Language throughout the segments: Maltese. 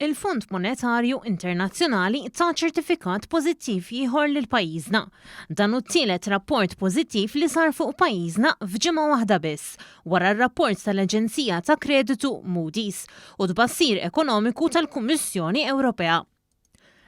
Il-Fond Monetarju Internazzjonali ta ċertifikat pożittiv ieħor lil pajjiżna. Dan hu t-tielet rapport pożittiv li sar fuq pajjiżna f'ġimgħa waħda biss, wara r-rapport tal-aġenzija ta' kreditu Moody's u tbassir ekonomiku tal-Kummissjoni Ewropea.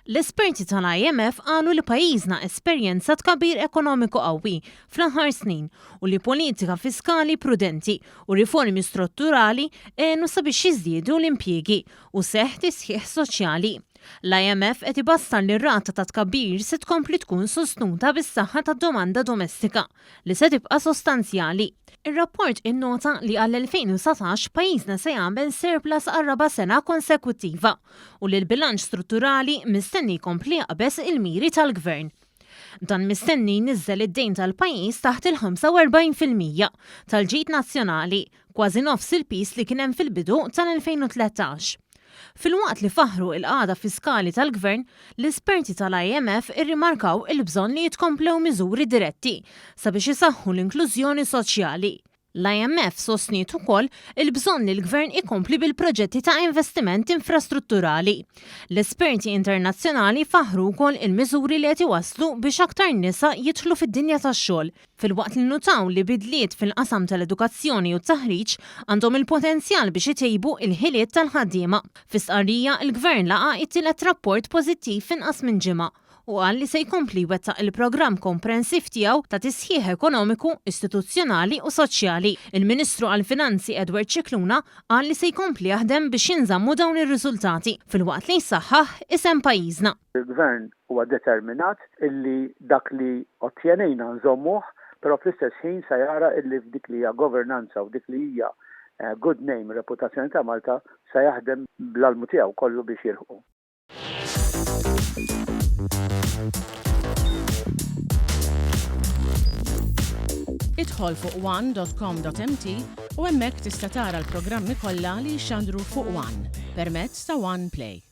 L-esperti tal-IMF qalu li pajjiżna esperjenza tkabbir ekonomiku qawwi fl-aħħar snin u li politika fiskali prudenti u riformi strutturali għenu sabiex jiżdiedu l-impjiegi u seħħ tisħiħ soċjali. L-IMF qed ibassar li r-rata ta' tkabbir se tkompli tkun sostnuta bis-saħħa tad-domanda domestika li se tibqa' sostanzjali. Ir-rapport innota li għall-2019 pajjiżna se jagħmel surplus għar-raba' sena konsekuttiva u li l-bilanċ strutturali mistenni jkompli jaqbeż il-miri tal-Gvern. Dan mistenni jniżżel id-dejn tal-pajjiż taħt il-45% tal-ġid nazzjonali, kważi nofs il-piż li kien hemm fil-bidu tal-2013. Filwaqt li faħħru il-qagħda fiskali tal-Gvern, l-esperti tal-IMF irrimarkaw il-bżonn li jitkomplew miżuri diretti sabiex isaħħu l-inklużjoni soċjali. L-IMF sostniet ukoll il-bżonn li l-Gvern ikompli bil-proġetti ta' investiment infrastrutturali. L-esperti internazzjonali faħħru wkoll il-miżuri li qed iwasslu biex aktar nisa jidħlu fid-dinja tax-xogħol, filwaqt li nnutaw li bidliet fil-qasam tal-edukazzjoni u t-taħriġ għandhom il-potenzjal biex itejbu l-ħiliet tal-ħaddiema. Fi stqarrija, il-Gvern laqa' it-tielet rapport pożittiv f'inqas minn ġimgħa u qal li se jkompli jwettaq il-programm komprensiv tiegħu ta' tisħiħ ekonomiku, istituzzjonali u soċjali. Il-Ministru għall-Finanzi Edward Scicluna qal li se jkompli jaħdem biex jinżammu dawn ir-riżultati filwaqt li jsaħħaħ isem pajjiżna. Il-Gvern huwa determinat illi dak li ottjenejna nżommuh, però fl-istess ħin se jara illi f'dik li hija governanza u dik li hija good name, reputazzjoni ta' Malta, se jaħdem bl-almu tiegħu kollu biex jilħqu. Idħol fuq one.com.mt u hemmhekk tista' tara l-programmi kollha li jixxandru fuq One permezz ta' One Play.